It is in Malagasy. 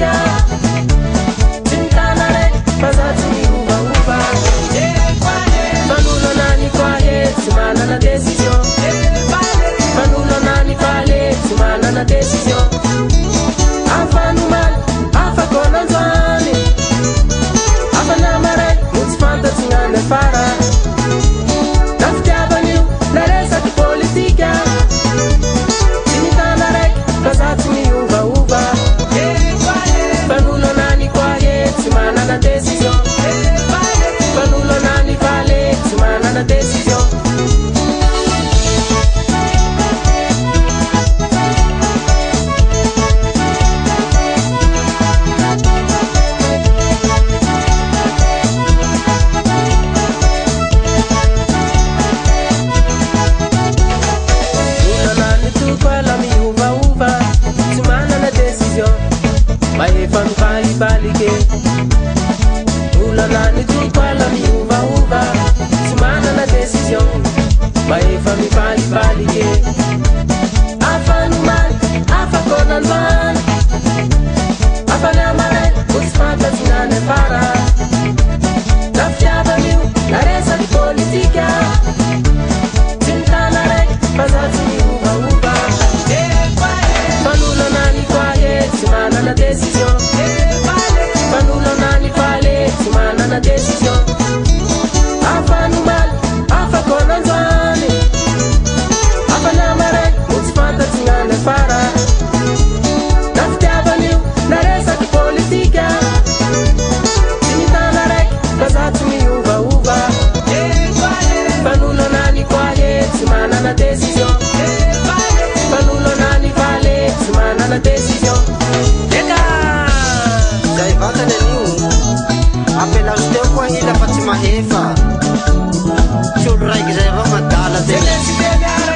politika. Tsy mitana raiky fa za tsy miovaova. Manoloana ny koahe tsy manana décision. Manoloana ny faly tsy manana décision. Afa nomaly, afa koa nandroany. Afa namaray no tsy fantatry ny any afara. Na fitiavana io na resaky politika. Tsy mitana raiky fa za tsy miovaova. Manoloana ny koahe tsy manana décision. Manoloana ny faly tsy manana décision. Olana ny toko ala miovaova, tsy manana décision, mahefa mifalibalike. Olana ny toko ala miovaova, tsy manana décision, mahefa mifalibalike. Afa nomaly, afa koa nandroany. Afa namaray, ko tsy fantatry ny any afara. Na fitiavana io, na resaky politika. Tsy mitana raiky fa za tsy miovaova. Manoloana ny koahe tsy manana décision. Manoloana ny faly tsy manana décision. Afa nomaly, afa koa nandroany. Afa namaray no tsy fantatry ny any afara. Na fitiavana io, na resaky politika. Tsy mitana raiky fa za tsy miovaova. Manoloana ny koahe tsy manana décision. Manoloana ny faly tsy manana décision. Eka! Zay vatany anio. Ampialazo teo koa hila fa tsy mahefa. Tsy olo raiky zay avao madala Tsy tena. décidé miara.